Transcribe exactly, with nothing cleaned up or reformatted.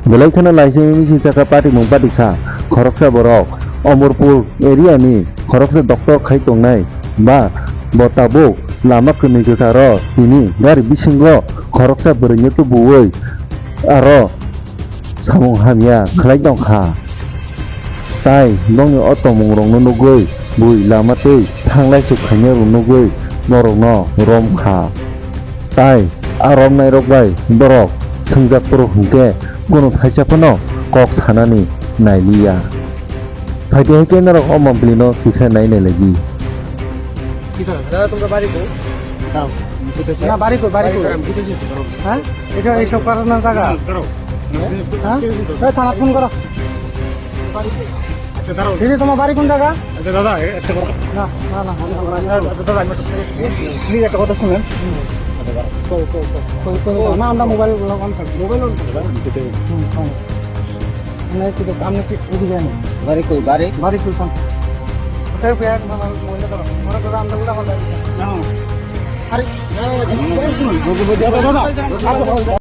Belai kheno laisingni bising chakha patikmung patiksa khoroksa borok Omorpur area ni khoroksa doctor khai tongnai ba bo tabuk lama kwnwi kwcharo tini gari bisingo khoroksa bwrwino tubuwi aro samung hamya khlai tongkha. Tai bongni o tongmungrokno nugwi bui lama twi thanglai swk khainai rw nugwi norokno romkha. Tai a romnairok bai borok swngjak phuru hwnkhe kunu thaisa phano kok sanani nailiya. Phaidi hai khe norok o mampli no kisa nai nai lagi. দাদা, তোমরা বাড়ি কই? দাঁড়াও। না, বাড়ি কই, বাড়ি কই? হ্যাঁ? এটা এইসব করার না জায়গা? হ্যাঁ? এই থানাত ফোন করো। আচ্ছা, দাঁড়াও। দিদি, তোমার বাড়ি কোন জায়গা? আচ্ছা, দাদা, এ-, একটা কথা। না, না, না, না, না। আচ্ছা, দাদা, আমি একটা, please একটা কথা শুনেন। কই, কই, কই? কই, কই, কই? না, আমরা মোবাইল গুলো on থাকবে। মোবাইল on থাকবে? হুম, on। না, একটু তো, আপনি কি এদিকে আনো। বাড়ি কই, বাড়ি? বাড়ি কই, কোন? স্যার, ফের মোবাইল ধরো। ওরা তো রান্না গুলো হলো। না। আরে, দাদা, দাদা, দাদা, আচ্ছা,